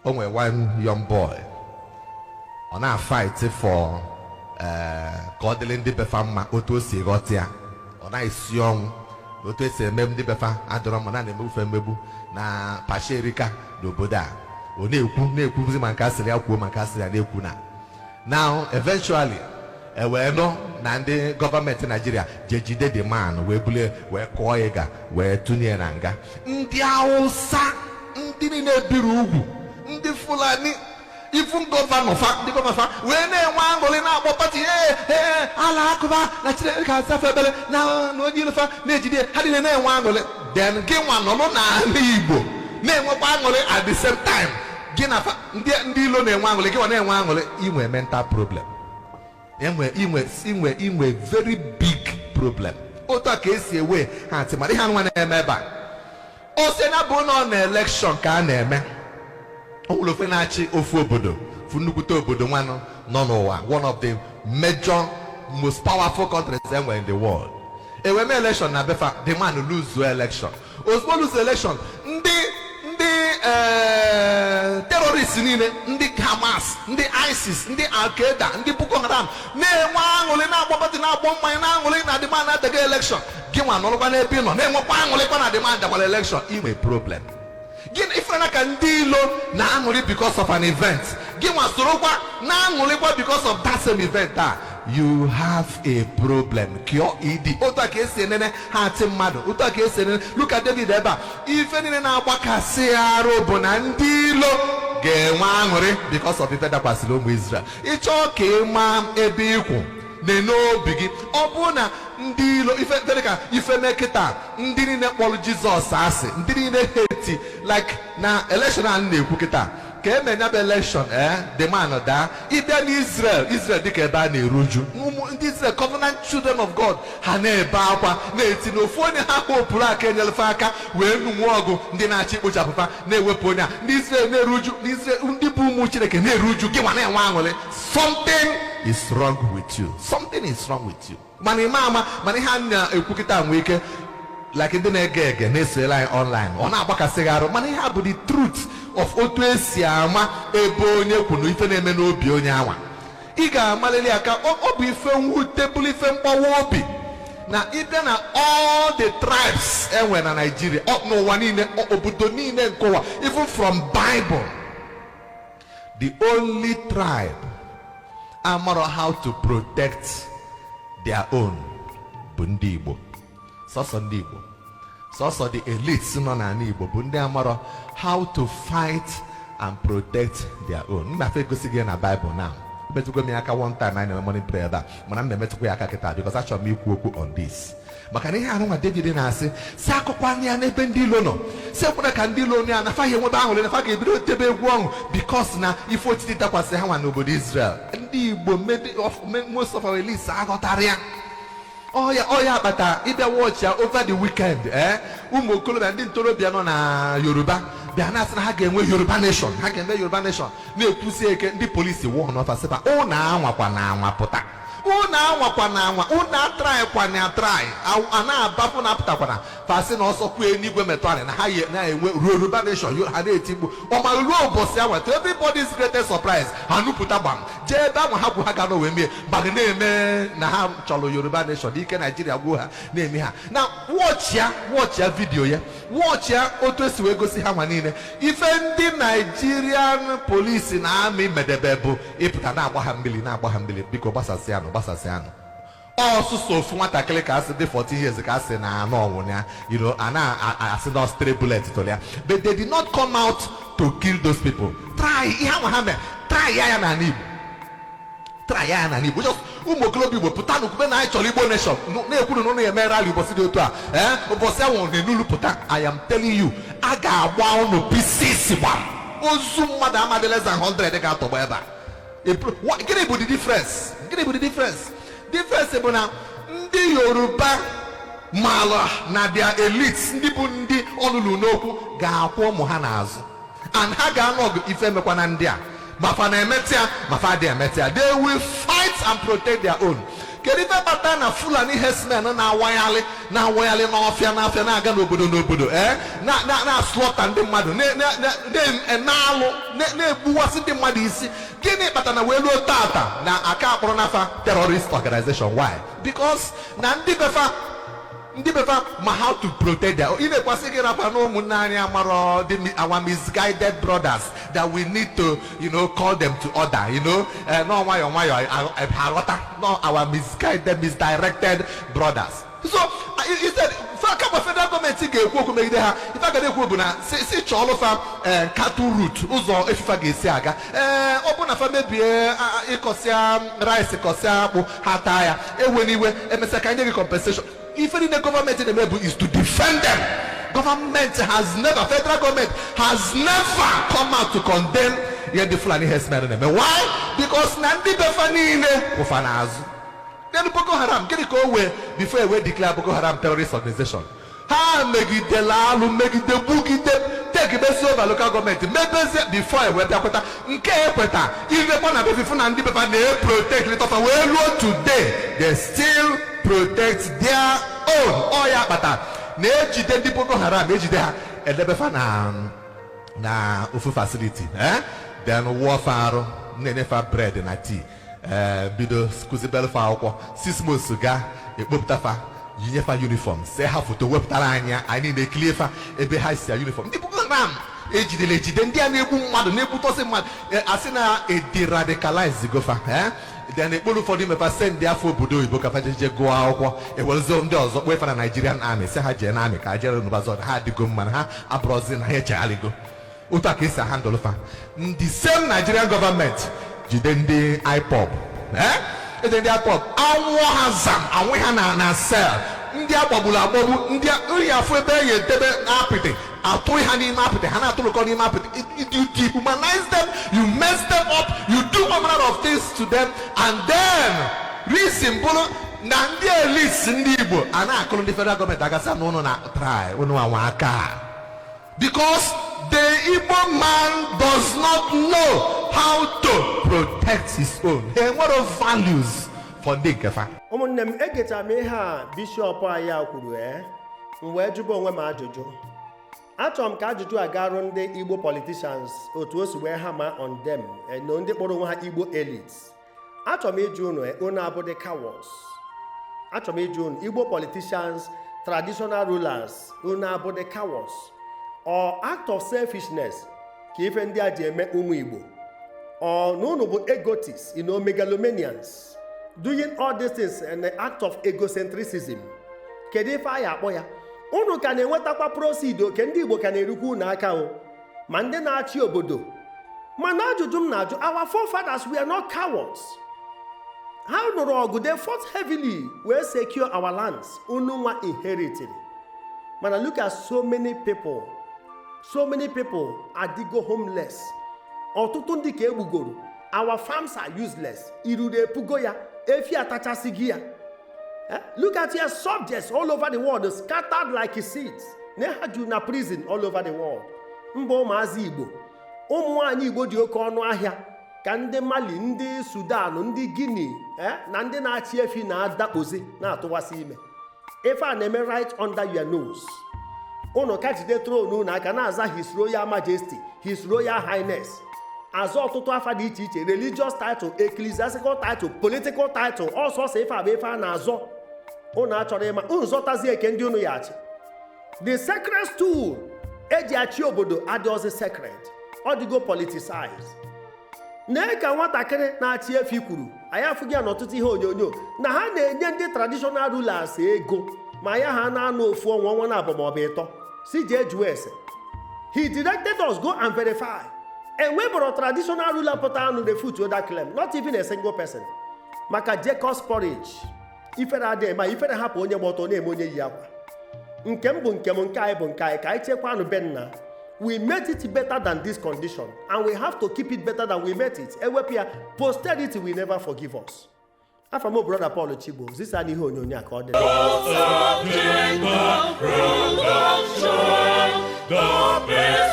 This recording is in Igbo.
O nwere one young boy, ọ na-fight for ka ọ dịrị ndị befa mma. Otu o si ghọta ya, ọ na-esi ọnwụ na otu esi eme ndị befa adịrọ mma, na na-emegbufe emegbu na pasherika n'obodo a. Ọ na-ekwu, na-ekwuzi, ma nke a sịrị ya kwuo, ma nke a sịrị ya na-ekwu na now eventually e wee nụ na ndị gọọmenti Naijiria je jide the man, wee bulie, wee kụọ ịga, wee tụnye ya na nga. Ndị Hausa, ndị niile biri ugwu, ndị Fulani, even governor fa, ndị governor fa wee na-enwe aṅụrị, na-akpọ party, ee ee, ala akụba na Chineke ga-asafe ebere na onye ilufa na-ejide ha niile na-enwe aṅụrị. Then gị nwa nọrọ n'ala Igbo na-enwekwa aṅụrị at the same time gị na fa. Ndị ilo na-enwe aṅụrị, gị nwa na-enwe aṅụrị. Inwe mental problem, inwe inwe inwe inwe very big problem. Otu a ka esi ewe ha atị mara ihe anụnwa na-eme ebe a. O si na bụ nọ na election ka a na-eme. O nwere ofe na-achị ofu obodo, fu nnukwute obodo nwanụ nọ n'ụwa, one of the major, most powerful countries enwere in the world. Eweme election na befa, the man lose election. Ozugbo lose election, ndị terrorists niile, ndị Hamas, ndị ISIS, ndị Al-Qaeda, ndị Boko Haram na-enwe aṅụrị, na-agba party, na-agbọ mmanya, na-aṅụrị na the man adaga election. Gị nwa nọrọkwa n'ebe ị nọ na-enwekwa aṅụrịkwa na the man dakwara election. Inwe problem. Gịnị ifere ka ndị ilo na-aṅụrị because of an event, gị nwa sorokwa na-aṅụrịkwa because of that same event a? You have a problem. Cure ed. Otu a ka esi enene ha atị mmadụ, otu a ka esi enene. Look at David ebe a. Ife niile na-agbakasị arụ bụ na ndị ilo ga-enwe aṅụrị because of ife dakwasịrị ụmụ Israel. Ịchọọ ka ị maa ebe ikwu na n'obi gị, ọ bụrụ na ndị ilo ife dị ka ife mee kịta, ndị niile kpọrọ Jizọs asị, ndị niile hate, like na election a na-ekwu kịta ka eme nya bụ election, the man daa. Ịbịa n'Israel, Israel dịka ebe a na-eruju. Ụmụ ndị Israel, covenant children of God, ha na-ebe akwa, na-eti na ofu onye ha hopụrụ aka enyelefe aka wee nụnwe ọgụ ndị na-achọ ikpochapụfa, na-ewepụ onye a. Ndị Israel na-eruju, ndị Israel, ndị bụ ụmụ Chineke na-eruju, gị nwa na-enwe aṅụrị. Something is wrong with you. Something is wrong with you. Mana ime ama, mana ihe a na-ekwu kịta nwee ike, like ndị na-ege ege na-esonyere anyị online, ọ na-agbakasị gị arụ, mana ihe a bụ the truth of otu esi ama ebe onye kwu na ife na-eme n'obi onye anwa. Ị ga-amalili aka. Ọ bụ ife mwute, bụrụ ife mgbawa obi na ịbịa na all the tribes enwe na Nigeria, n'ụwa niile, obodo niile nke ụwa, even from Bible, the only tribe amara how to protect their own bụ ndị Igbo. Sọsọ ndị Igbo, sọsọ the elites nọ n'ala Igbo bụ ndị amara how to fight and protect their own. Mmafe egosi gị na Bible now. Metụkwa m ya aka one time anyị na-eme morning prayer ebe a, mana m na-emetụkwa ya aka kịta because achọrọ m ikwu okwu on this, maka na ihe anụnwa David na-asị si akụkọ anya ya n'ebe ndị ilo nọ, si ekwena ka ndị ilo ya nafa ya enwebe aṅụrị, nafa ga-ebido tebe egwu ọṅụ because na ife otiti dakwasị ha nwa n'obodo Israel. Ndị Igbo, most of our elites aghọtara ya. Ọya ọya akpata ịbịa watch ya over the weekend, ụmụ okorobịa, ndị ntorobịa nọ na Yoruba bịa na-asị na ha ga-enwe Yoruba nation, ha ga-eme Yoruba nation, na-ekwusi eke. Ndị polisi wụọ n'ọfa, sịba ụnụ anwakwa na anwa pụta, ụnụ anwakwa na anwa, ụnụ atrykwa na atry a na-abapụ na apụtakwana. Fasị na ọsọ kwue n'igwe metụ anyị na ha na-enwe Yoruba nation. Ha na-eti mkpu ọma ruo ụbọchị anwa. To everybody's greatest surprise, ha nupụta gbam jee ebe ahụ ha kwu ha ga wee mie gbagị na-eme na ha chọrọ Yoruba nation. Ike Naijiria gwuo ha na-eme ha na watch ya, watch ya video ya, watch ya otu esi wee gosi ha nwa niile. Ife ndị Nigerian police na army medebe bụ ịpụta na-agba ha mmiri, na-agba ha mmiri, biko gbasasịanụ, gbasasịanụ. Ọsụsọ ofu nwatakịrị ka asị dị 14 years ka asị na anụ ọnwụ ya, a na-asị na stray bullet tụrụ ya, but they did not come out to kill those people. Try ihe ahụ ha mere, try ya ya n'ala Igbo, try ya ya n'ala Igbo. Just ụmụ okorobịa Igbo pụta n'okwukwe na anyị chọrọ Igbo nation, na-ekwuru na ụnụ eme rally ụbọchị dị otu a, ụbọchị ahụ na-enulu pụta. I am telling you, a ga-agba ụnụ pieces gbam. Ozu mmadụ amadị less than 100 ga-atọgbọ ebe a. Gịnị bụ the difference? Gịnị bụ the difference? Difference bụ na ndị Yoruba maala na their elites, ndị bụ ndị ọlụlụ n'okwu, ga-akwụ ụmụ ha n'azụ and ha ga-anụ ọgụ. Ife emekwa na ndị a, ma fa na-emetụ ya, ma fa adịghị emetụ ya, they will fight and protect their own. Kedu ife kpata na Fulani herdsmen na-awaghalị na-awaghalị n'ọfịa n'afịa, na-aga n'obodo n'obodo, ee, na-aslaughter ndị mmadụ, na-alụ, na-egbuwasị ndị mmadụ isi? Gịnị kpatara na wee luo tata na aka akpọrọ n'afa terrorist organization? Why? Because na ndị befa ma how to protect their. Ị na-ekwasị gị rapa na ụmụnne anyị amarọ the our misguided brothers that we need to call them to order, nọ nwayọ nwayọ ha ghọta no our misguided, misdirected brothers. So instead fa, kama federal gọọmenti ga-ekwu okwu megide ha, ife a ga na-ekwu bụ na si chọọlụ fa cattle route, ụzọ efifa ga-esi aga. Ee, ọ bụ na fa mebie, ịkọsịa rice, kọsịa akpụ, ha taa ya, ewe n'iwe, emesịa ka nye gị compensation. Ife niile gọọmenti na-eme bụ is to defend them. Government has never, federal government has never come out to condemn ihe ndị Fulani herdsmen na-eme. Why? Because na ndị befa niile kwụfa n'azụ. Then Boko Haram, gịnị ka o wee before e wee declare Boko Haram terrorist organization? Ha megidela alụ, megide, gbugide, tekebesi over local gọọmenti, mebezie before e wee bịakweta nke ekweta ilekwa na befifu na ndị befa na-eprotect litofa. Wee ruo today, they still protect their own. Ọ ya kpata na-ejide ndị Boko Haram, ejide ha, edebefa na ofu facility, eh? Then wụọ fa arụ, na-enyefa bread na tea, eh, bido kụzibelu fa akwụkwọ. 6 months ga ekpopụta fa, yinye fa uniform, see ha foto, wepụtara anyị ya, anyị niile ekilie fa ebe ha si ya uniform. Ndị Boko Haram ejidere ejide, ndị a na-egbu mmadụ, na-egbutọsị mmadụ, asị na ederadicalize go fa, eh? Then ekporo ụfọdụ imefa, send afọ obodo oyibo ka fa jeje gụọ akwụkwọ. Ewerezie ndị ọzọ kpee fa na Nigerian Army, sị ha jee na army ka ha jere nụbazọ ha adịgo mma, na ha abụrọzi na ha echegharịgo. Otu a ka esi handle fa. Ndị same Nigerian government jide ndị IPOB, eh? Ejide ndị IPOB, anwụọ ha zam, anwụ ha na cell. Ndị agbagburu agbagbu, ndị nri afọ ebe e edebe apịtị, atụghị ha n'ime apịtị, ha na-atụrụkọ n'ime apịtị. You dehumanize them, you mess them up, you do all manner of things to them, and then reason bụrụ na ndị elites ndị Igbo a na-akụrụ ndị federal gọọmenti agasị na ụnụ na try ụnụ anwa aka, because the Igbo man does not know how to protect his own. Ha enwero values for ndị nke fa. Ụmụnne m, egechara m ihe a bishọp anyị a kwuru, ee, m wee jụba onwe m ajụjụ. Achọrọ m ka ajụjụ a garụ ndị Igbo politicians otu o si wee hama on them, na ndị kpọrọ onwe ha Igbo elites. Achọrọ m ịjụ unu, unu abụdị cowards? Achọrọ m ịjụ unu, Igbo politicians, traditional rulers, unu abụdị cowards or act of selfishness ka ife ndị a ji eme ụmụ Igbo, or na unu bụ egotists, megalomanians, doing all these things in the act of egocentricism? Kedu ife anyị akpọ ya? Unu ka na-enwetakwa proceed oke ndị Igbo ka na-erukwu unu aka o, ma ndị na-achị obodo. Mana ajụjụ m na-ajụ, our forefathers were not cowards. Ha nụrụ ọgụ, they fought heavily wee secure our lands unu nwa inherited. Mana look at so many people, so many people adịgo homeless. Ọtụtụ ndị ka egbugoro. Our farms are useless. Iruru epugo ya, efi atachasịghị ya. Eh? Look at your subjects all over the world scattered like seeds na ha juru na prison all over the world. Mba, ụmụazị Igbo, ụmụ nwaanyị Igbo dị oke ọnụ ahịa ka ndị Mali, ndị Sudan, ndị Guinea, na ndị na-achị efi na-adakpozi, na-atụwasị ime. Ife a na-eme right under your nose. Unu ka jide throne unu aka, na-aza His Royal Majesty, His Royal Highness, azụ ọtụtụ afa dị iche iche, religious title, ecclesiastical title, political title. Ọsọsọ ife a bụ ife a na-azọ. Unu achọrọ ịma unu zọtazie eke ndị unu ya achị. The sacred stool eji achị obodo adịghịzi sacred, ọ dịgo politicized. Nee ka nwatakịrị na-achị efi kwuru, anyị afụghị ya n'ọtụtụ ihe onyonyo, na ha na-enye ndị traditional rulers ego ma ya ha na-anọ ofu ọnwa, ọnwa na abụọ maọbụ ịtọ, si jee jụọ ese. He directed us, go and verify. Enwebụrụ traditional ruler pụta anụ refute that claim? Not even a single person. Maka Jacob's porridge, ifere adịghị ma ifere hapụ onye gba ọtọ na-eme onye yi akwa. Nke m bụ nke m, nke anyị bụ nke anyị. Ka anyị chekwanụ be nna. We made it better than this condition, and we have to keep it better than we met it. Ewepụ ya, posterity will never forgive us. Afọ m, brother Paul Chigbo, zisa n'ihe onyonyo a ka ọ dị. Production, the best.